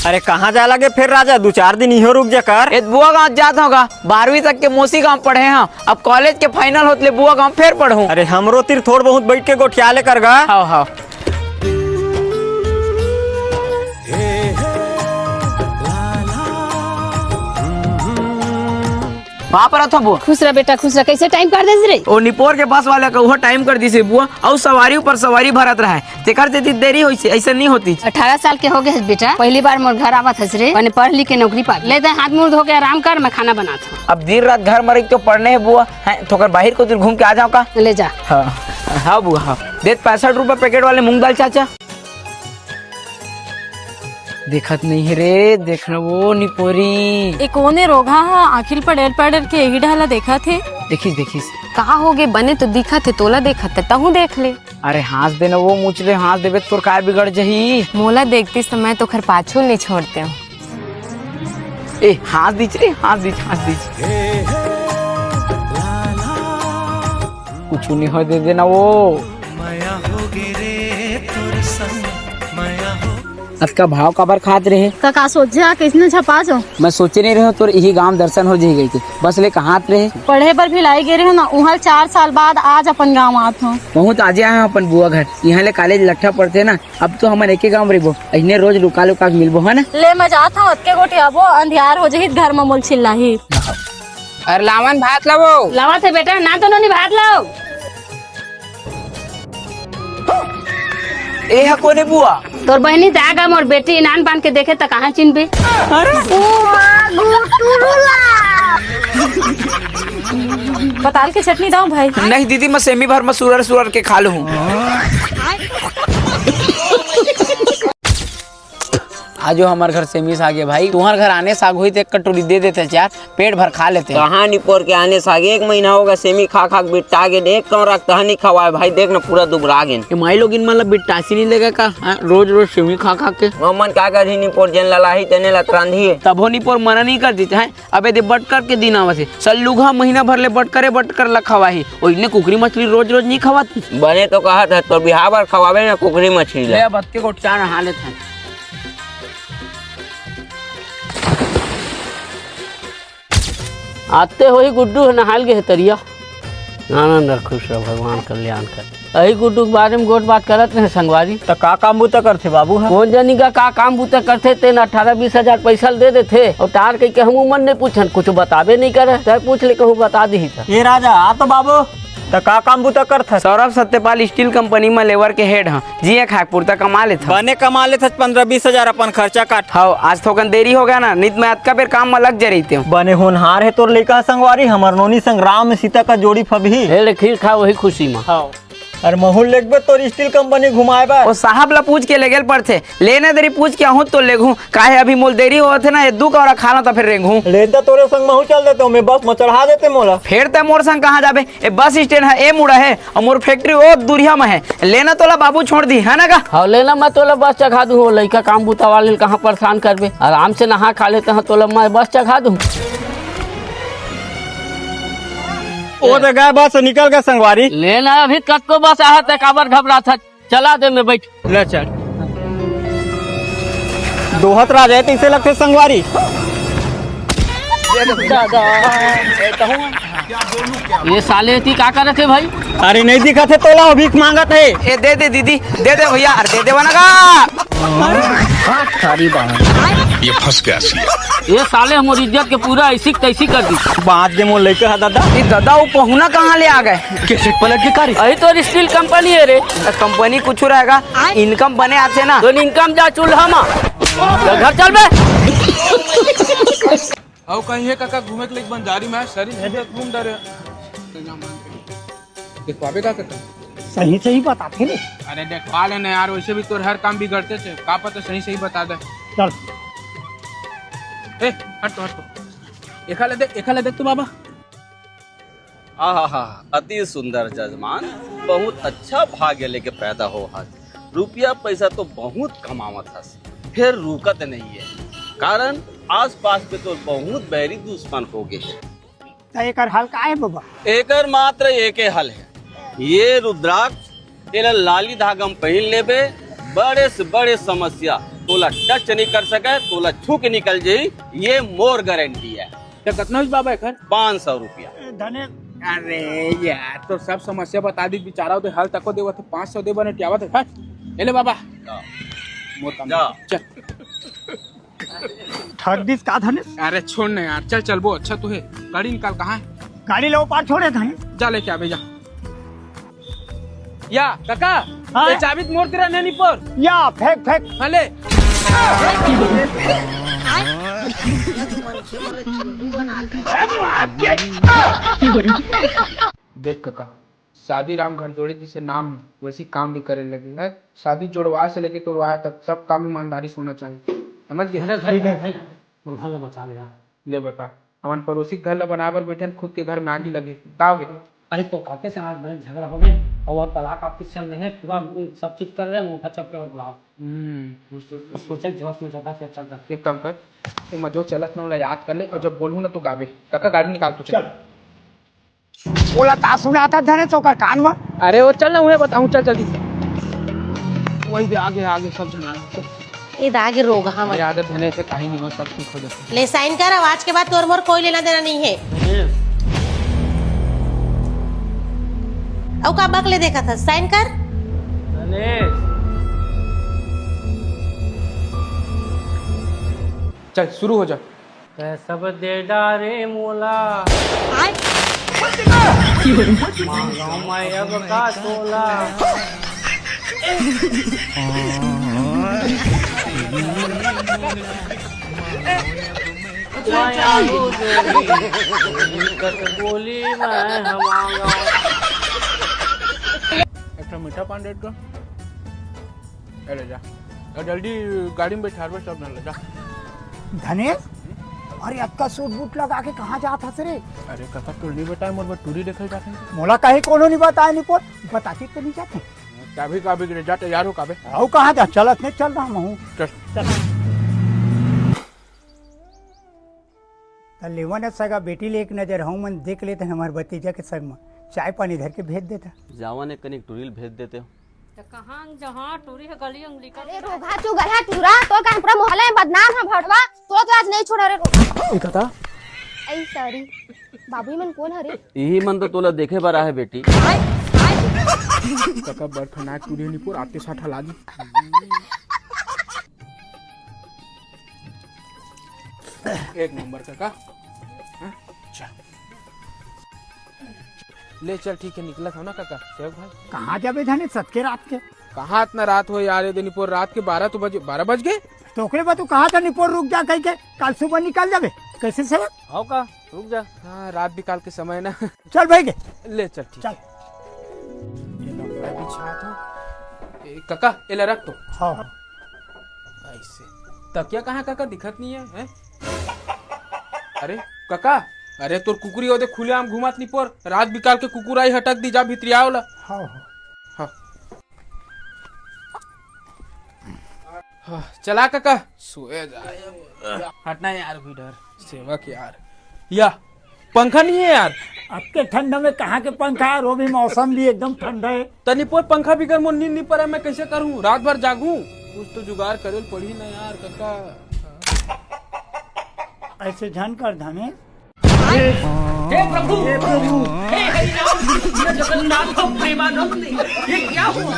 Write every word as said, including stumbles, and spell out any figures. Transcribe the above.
अरे कहाँ जाय लागे फेर राजा, दू चार दिन इहो रुक जा कर। ए बुआ गाँव जात हँव गा, बारहवीं तक के मोसी गाँव पढ़े हँव, अब कॉलेज के फाइनल होत ले बुआ गाँव फेर पढ़हूँ। अरे हमरो तीर थोड़ बहुत बइठ के गोठिया ले कर गा। हव हव। वहाँ पर अथव बुआ। खुश रह बेटा, खुश रह। कैसे टाइम कर देस रे? ओ निपोर के बस वाला का उहो टाइम कर दिस हे बुआ, अउ सवारी ऊपर सवारी भरत रहय, तेकर सेती देरी होइस हे, अइसे नइ होतिस। अठारह साल के हो गे हस बेटा, पहली बार मोर घर आवत हस रे, बने पढ़ लिख के नौकरी पा। ले दे हाथ मुँह धो के आराम कर, मैं खाना बनात हँव। अब दिन रात घर म रहि के तो पढ़ने हे बुआ, हैं थोकन बाहिर कोती घूम के आ जाँव का? ले जा। हाँ, हाँ बुआ, हाँ। दे पैंसठ रुपया पैकेट वाले मूंग दाल चाचा। देखत नइ हे रे, देख न वो निपोरी। ए कोन ए रोगहा ह आँखी ल पड़ेर पड़ेर के एही डहर ला देखत हे। देखिस, देखिस। का हो गे, बने तो दिखत हे, तोला देखत हे, तहूँ देख ले। अरे हाँस दे न वो मुचले, हाँस देबे त तोर काय बिगड़ जही। मोला देखतिस त मैं तोखर पाछू ल नइ छोड़तेंव। ए हाँस दिस रे, हाँस दिस, हाँस दिस। कुछु नइ होय, दे दे न वो। अतका भाव काबर खात रहे? का, का सोचे हा, कइसने झपास हो? मैं सोचे नइ रहेंव तोर इही गांव दर्शन हो जाही कहिके। बस ले कहात रहे। पढ़े बर भिलाई गे रहेंव ना, उहाँ ले चार साल बाद आज अपन गांव आत हँव। महूँ तो आजे आए हँव अपन बुआ घर। इहाँ ले कॉलेज लट्ठा पड़थे ना, अब तो हमन एके गांव रहिबो। अइसने रोज लुका लुका के मिलबो, है ना? ले मैं जात हँव, अतके गोठियाबो, अंधियार हो जाही त घर म मोला चिल्लाही। अरे लावन भात लावो। लावत हे बेटा, ना तो नोनी भात लाव। ए हा कोन ए बुआ? तोर बहिनी त आ गा, मोर बेटी नान बान के देखे त कहाँ चिन्हबे? अरे ओ माँ, गुटुरुला। पताल के चटनी दाव भाई। नहीं दीदी, मैं सेमी भर में सुरर सुरर के खा लूँ। आजो हमर घर सेमी साग हे भाई, तुँहर घर आने साग होही त एक कटोरी दे देते यार, पेट भर खा लेते। कहाँ निपोर के आने साग, एक महीना हो गे सेमी खा खा के बिट्टा गे, एक कौरा तह नइ खवाए भाई, देख न पूरा दुबरा गेन। ए माई लोगिन मन ला बिट्टासी नइ लगे का? हाँ, रोज रोज सेमी खा खा के। हमन का करही निपोर, जेन ला लाही तेने ला त रांधही। तभो निपोर मना नइ कर देते हैं। अबे दे बटकर के दिन आवत हे, साल लुगहा महीना भर ले बटकरे बटकर ला खवाही, ओइने कुकरी मछली रोज रोज नइ खवात। बने तो कहत हे, तोर बिहाव बर खवाबे ना कुकरी मछली ले ला। अब अतके गोठ चाय नहा लेत हन। आते होही गुड्डू ह नहाल गे हे तरिया। आनंद रह, खुश रह, भगवान कल्याण कर। अही गुड्डू के बारे में गोठ बात करत रहे संगवारी। त का काम बूता करथे बाबू ह? कोन जनी का, का काम बूता करथे, तेन अठारह बीस हजार पैसा ल दे देथे, अउ तार कहिके हमू मन नइ पूछन, कुछु बताबे नइ करे, तैं पूछ ले, कहूँ बता दिही त। ए राजा, आ तो बाबू, त का काम बूता करथस? सौरभ सत्यपाल steel company म labour के head हँव, जिए खाए पुरता कमा लेथँव। बने कमा लेथस, पंद्रह बीस हजार अपन खर्चा काट। हव, आज थोकन देरी हो गे ना, नइ त मैं अतका बेर काम म लग जा रहितेंव। बने होनहार हे तोर लइका संगवारी, हमर नोनी संग राम सीता का जोड़ी फबही। हे ले खीर खा वही खुशी म। हव। अरे महूँ लेगबे तोर steel company घुमाए बर। ओ साहब ला पूछ के लेगेल पड़थे, लेने देरी पूछ के आहूँ तो लेगहूँ, काहे अभी मोल देरी होवत हे ना, ए दू कौरा खा लँव त फेर रेंगहूँ। ले त तोरे संग महूँ चल देतेंव, मैं बस म चढ़ा देते मोला। फेर तैं मोर संग कहाँ जाबे? ए बस स्टैंड ह ए मुड़ा हे, अउ मोर factory ओ दुरिहा म हे। लेना तोला बाबू छोड़ दिही, है ना का? हव, लेना मैं तोला बस चघा दूँ, ओ लइका काम बूता वाले ल कहाँ परेशान करबे, आराम से नहा खा लेते हैं, तोला मैं बस चघा दूँ। ओ दे गे बस, निकल गे संगवारी। लेना अभी कतको बस आहय, तैं काबर घबराथस? चला दे में बइठ। ले चल। दोहत राजा हे तइसे लगथे संगवारी। दादा, ए साले एती का करत हे भाई? अरे नइ दिखत हे तोला, भीख मांगत हे। ए दे दे दीदी, दे दे भैया, अरे दे दे वना का। ये फंस गया सी। ए साले मोर इज्जत के पूरा अइसी के तइसी कर दिस। बाँच गे मोर लइका ह दादा। ए दादा, वो पहुना कहाँ ले आ गे? कैसे पलट के कारी? अही तोर steel company हे रे। त company कुछु रहे गा, income बने आथे ना। तोर income जाय चूल्हा म। त घर चल बे। अउ कहीं हे कका घूमे के लिए बंजारी में, शरीर घूम डरे। देखवाबे का कका? सही सही बताथे रे। अरे देखवा लेना यार, वइसे भी तोर हर काम बिगड़थे, का पता सही सही बता दे। चल। ए, हट तो, हट तो। एखा ले देख, एखा ले देख तो बाबा। आहा, अति सुंदर जजमान, बहुत अच्छा भाग्य लेके पैदा होय हस। रुपया पैसा तो बहुत कमावत हस, फेर रुकत नइ हे, कारण आसपास के तोर बहुत बैरी दुश्मन हो गे हे। त एकर हल का हे बाबा? एकर मात्र एके हल हे, ये रुद्राक्ष एला लाली धागा म पहिन लेबे, बड़े से बड़े समस्या तोला टच नहीं कर सके, तोला छू के निकल जाई, ये मोर गारंटी है। तो कितना हुई बाबा एकर? पाँच सौ रुपया। धने, अरे यार, तो सब समस्या बता दी, बेचारा ओदे हल तको देवत है, पाँच सौ दे बने टियावत है। हट, ए ले बाबा। जा। मोर काम। जा। चल। ठग दिस का धने? अरे छोड़ ना यार, चल चलबो, अच्छा तो है। गाड़ी निकाल, कहाँ है? गाड़ी ले ओ पार छोड़े धने। जा लेके आबे जा। या काका, हाँ? ये चाबी तो मोर तीर नहीं निपोर। या फेंक फेंक। हाँ ले। देख काका, शादी राम घर जोड़े जिसे नाम है, वैसी काम भी करे लगे है। शादी जोड़वा से लेके तोड़वा तक सब काम ईमानदारी से होना चाहिए, समझ गए? अरे भाई, भाई, भाई, उठा ले, बचा ले यार। ले बता, हमन पड़ोसी के घर ला बनाए बर बैठे हन, खुद के घर में आगी लगे, का हो गया? अरे तो काके से आज बड़े झगड़ा हो गए और वो तलाक आपकी चल रही है, पूरा सब चीज कर रहे हैं, मुंह चक्कर और बुलाओ। हम्म। सोचे जोश में ज्यादा से अच्छा कर। एक काम कर, तू मैं जो चलत ना, ओला याद कर ले और जब बोलूँ ना, तू गाबे। काका, गाड़ी निकाल, तू चल। चल। ओला का सुनात हे धने तोकर कान म? अरे वो चल ना, उहे बताऊँ, चल जल्दी से। वही दे, आगे, आगे सब झन आगे। ए दा आगे रोगहा मन। अरे आगे धने से कहीं नहीं हो, सब ठीक हो जाता। ले साइन कर, अब आज के बाद तोर मोर कोई लेना देना नहीं है। अउ का बकले देखत हस, साइन कर। चल शुरू हो जा। तै सब दे डारे मोला। मांगों मैं अब का तोला। माया दो जोड़ी, कस बोली मैं हमारा। एक ठो मीठा पान दे दो। ए, ले जा। और जल्दी गाड़ी में बैठारबे, सब न ले जा। धनेश, अरे अतका सूट बूट लगा के कहाँ जात हस रे? अरे काका, तोला नहीं बताए, मोर बर टूरी देखे जात हन। मोला कहीं कोनो नहीं बताए निपोर, बताती तो नहीं जाते। कभी कभी गिरे जा, तैयार हो काबे। आओ कहाँ जा, चलत नहीं चल रहा हूँ। चल। चल। त लेवन सगा बेटी ले एक नजर हूँ मन देख लेते हैं, हमारे भतीजा के संग में चाय पानी धर के भेज देता। जावन एक कनिक टूरी ल भेज देते हो। त कहाँ जहाँ टूरी है गली उंगली का। अरे रोगहा चुगलहा टूरा, तो का पूरा मोहल्ला में बदनाम है भड़वा, तो तो आज नहीं छोड़ा रे रोगहा। ई कका। आई सॉरी। बाबू मन कौन हरे? यही मन तो तोला देखे बर आहे बेटी। काका बरखा ना टूरी निपोर आते साठ ला दी। एक नंबर काका। हाँ? चल। ले चल, ठीक है, निकलत हो ना काका, सेवक भाई। कहाँ जाबे धने सतके रात के? कहाँ इतना रात हो यार, ये दिन पोर रात के बारह तो बजे, बारह बज गए। तो ओकरे बाद तू कहा था निपोर रुक जा कह के, कल सुबह निकल जाबे। कैसे सेवक? हो का, रुक जा। हाँ, रात बिकाल के समय ना। चल भाई के। ले चल, ठीक। चल। ये डब्बा बिछा दो। ए, काका, एला रख तो। हाँ। ऐसे। तकिया कहाँ काका, दिखत नहीं है, हैं? अरे काका, अरे तोर कुकुरी ओदे खुलेआम घुमात निपोर, रात बिकाल के कुकुर आई हटक दी, जा भितरिया ओला। हाँ, हाँ। हाँ। हाँ, चला काका, सोया जाए। हटना यार, हुई डर, सेवक यार। या, पंखा नहीं है यार। अब के ठंड में कहाँ के पंखा है, वो भी मौसम भी एकदम ठंडा है। तनी पोर पंखा बिगर मोर नींद नहीं पड़े, मैं कैसे करूँ, रात भर जागूं? कुछ तो जुगाड़ करे पड़ी ना यार काका। ऐसे झन कर धने। हे प्रभु, हे प्रभु, हे हरि राम, कृष्ण जगन्नाथ प्रेमानंद, ये क्या हुआ?